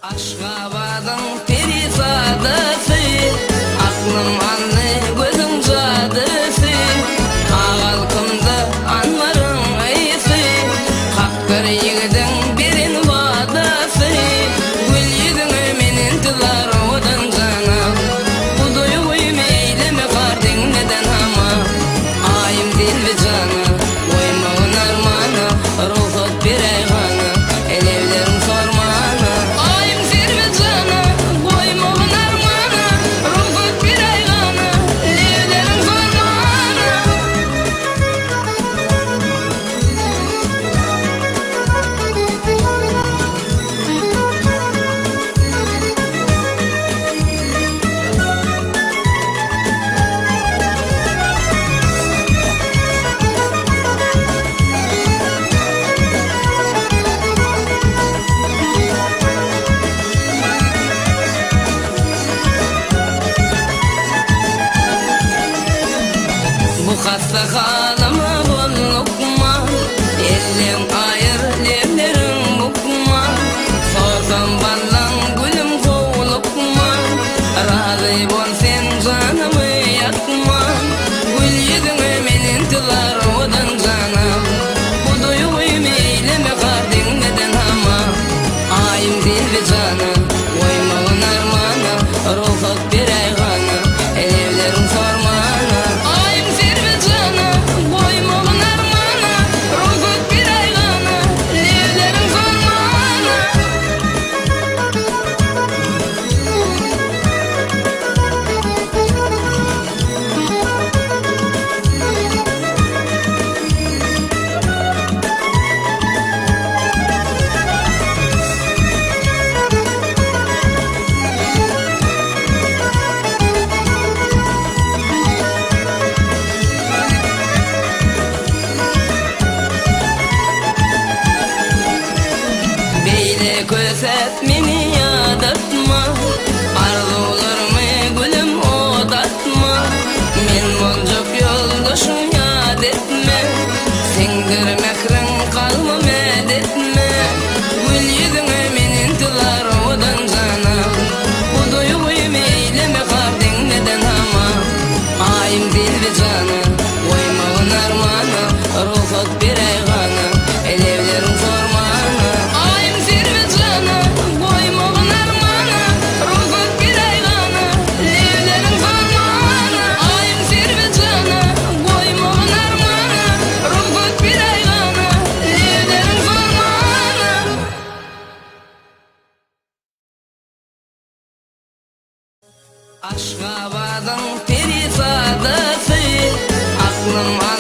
Aşgabadyň perizadasy, Aklym aldy gözüň jadysy, Ak alkymda anbaryň ysy, Hakdyr ýigidiň beren wadasy. Gül ýüzüňe men intizar owadan janam, Bu duýgymy eýleme gar diňleden hama. Aýym dilbi jana, goýmagyn armana, Rugsat beräý hana, elewleriň sormana. Aýym serwi jana, goýmagyn armana, Rugsat beräý hana, lewleriň sormana. Bu hassa halyma bol lukma, Elleň aýyr, lebleriň bukma, Sorsam ballaň gülüm howlukma, Razy bol sen janymy ýakma, Gül ýüzüňe men intizar owadan janam, Bu duýgymy eýleme gar diňleden hama, Aýym dilbi jana, goýmagyn armana, Rugsat beräý gana, elewleriň sormana. Aýym serwi jana, goýmagyn armana, Rugsat beräý gana, lewleriň sormana. Beýle kösäp meni ýadatma, Arzuwlarymy gülüm ot atma, Men boljak ýoldaşyň ýat etme, Siňdir mähriň kalbym ädetme, Gül ýüzüňe men intizar owadan janam, Bu duýgymy eýleme har diňleden hama, Aýym dilbi jana, goýmagyn armana, Rugsat beräý gana, elewleriň sormana. Aýym serwi jana, goýmagyn armana, Rugsat beräý gana, lewleriň sormana. Aýym serwi jana, goýmagyn armana, Rugsat beräý gana, lewleriň sormana. Aşgabadyň perizadasy, Aklym.